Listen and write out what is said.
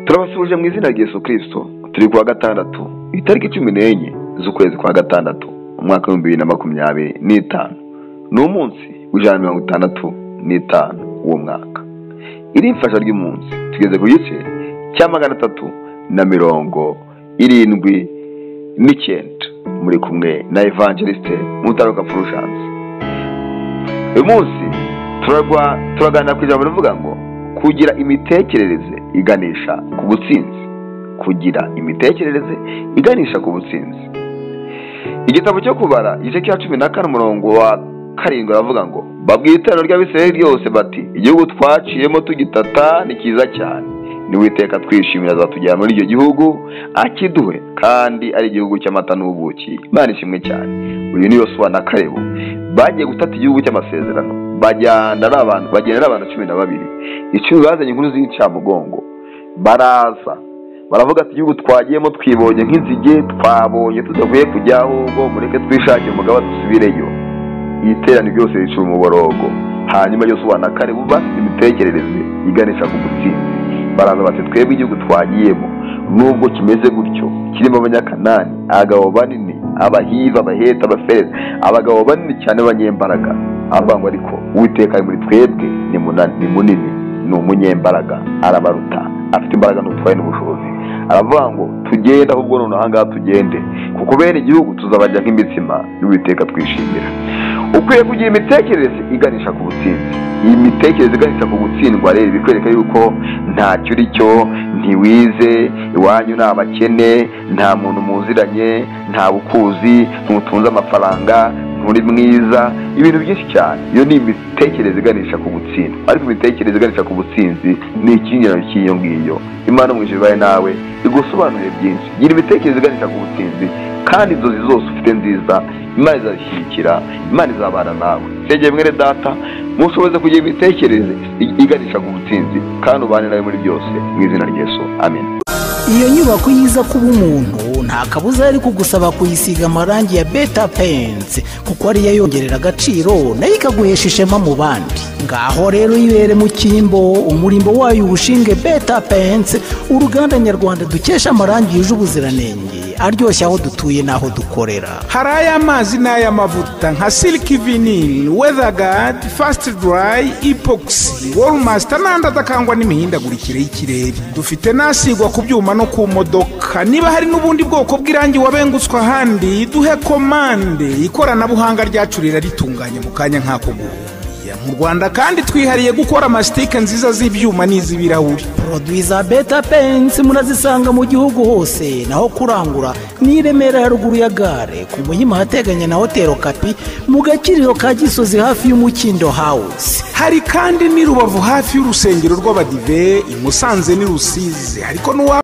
Turabasuhuje mu izina rya Yesu Kristo. Turi kuwa gatandatu, itariki 14 z'ukwezi kwa gatandatu, umwaka wa 2025. Ni umunsi w'165 w'uwo mwaka. Iri mfasha ry'umunsi tugeze ku gice cya 379. Muri kumwe na Evangeliste Mutaruka Fulgence. Uyu munsi turaganira ku ijambo rivuga ngo kugira imitekerereze iganisha ku butsinzi. Kugira imitekerereze iganisha ku butsinzi. Igitabo cyo Kubara igice cya 14 umurongo wa 7 aravuga ngo babwiye iteraniro ry'Abisirayeli ryose bati igihugu twaciyemo tugitata ni cyiza cyane, niwiteka twishimira azatujyana muri icyo gihugu akiduhe, kandi ari igihugu cy'amata n'ubuki. Imana ishimwe cyane. Uyu ni Yosuwa na Kalebu bagiye gutata igihugu cy'amasezerano, bagenda ari abantu 12. Icumi bazanye inkuru z'incamugongo, baraza baravuga ati igihugu twagiyemo twibonye nk'inzige, twabonye tudakwiye kujya, ahubwo mureke twishakire umugabo dusubireyo. Iteraniro ryose ricura umuborogo. Hanyuma Yosuwa na Kalebu bafite imitekerereze iganisha ku butsinzi, baraza bati twebwe igihugu twagiyemo nubwo kimeze gutyo, kirimo Abanyakanani, abagabo banini, Abahiva, Abaheta, Abaferezi, abagabo banini cyane b'abanyembaraga. Avuga ngo ariko Uwiteka ari muri twebwe, ni munini, ni umunyembaraga, arabaruta, afite imbaraga n'ubutware n'ubushobozi. Aravuga ngo tugende, ahubwo none aha ngaha tugende, kuko bene igihugu tuzabarya nk'imitsima, n'Uwiteka twishimira. Ukwiye kugira imitekerereze iganisha ku butsinzi. Iyi mitekerereze iganisha ku gutsindwa rero bikwereka yuko ntacyo uri cyo, ntiwize, iwanyu ni abakene, nta muntu muziranye, nta bukuzi, ntutunze amafaranga, nturi mwiza, ibintu byinshi cyane. Iyo ni imitekerereze iganisha ku gutsindwa. Ariko imitekerereze iganisha ku butsinzi ni ikinyuranyo cy'iyo ngiyo. Imana mu ijuru ibaye nawe igusobanurire byinshi. Gira imitekerereze iganisha ku butsinzi, kandi inzozi zose ufite nziza Imana izashyigikira, Imana izabana nawe. Segeye mwene data, mushoboze kugira imitekerereze iganisha ku butsinzi, kandi ubane nawe muri byose mu izina rya Yesu. Amen. Iyo nyubako yiza kuba umuntu nta kabuza yari kugusaba kuyisiga amarangi ya Beta Paints, kuko ariyo yongerera agaciro nayo ikaguhesha ishema mu bandi. Ngaho rero ibere mu cyimbo, umurimbo wayo uwushinge Beta Paints, uruganda nyarwanda dukesha amarangi yuje ubuziranenge, aryoshye aho dutuye n'aho dukorera. Hari ay'amazi n'ay'amavuta nka Silk Vinyl, Weatherguard, Fast Dry, Epoxy, Wallmaster n'andi adakangwa n'imihindagurikire y'ikirere. Dufite n'asigwa ku byuma no ku modoka. Niba hari n'ubundi bwoko bw'irangi wabengutswe ahandi, duhe komande. Ikoranabuhanga ryacu riraritunganya mu kanya nk'ako guhumbya. Mu Rwanda kandi twihariye gukora amasitike nziza z'ibyuma n'iz'ibirahuri. Produits za Beta Paints murazisanga mu gihugu hose, naho kurangura ni Remera ya ruguru ya gare, ku Muhima hateganye na Hotel Okapi, mu Gakiriro ka Gisozi hafi y'Umukindo House. Hari kandi n'i Rubavu hafi y'urusengero rw'Abadive, i Musanze n'i Rusizi, ariko n'uwa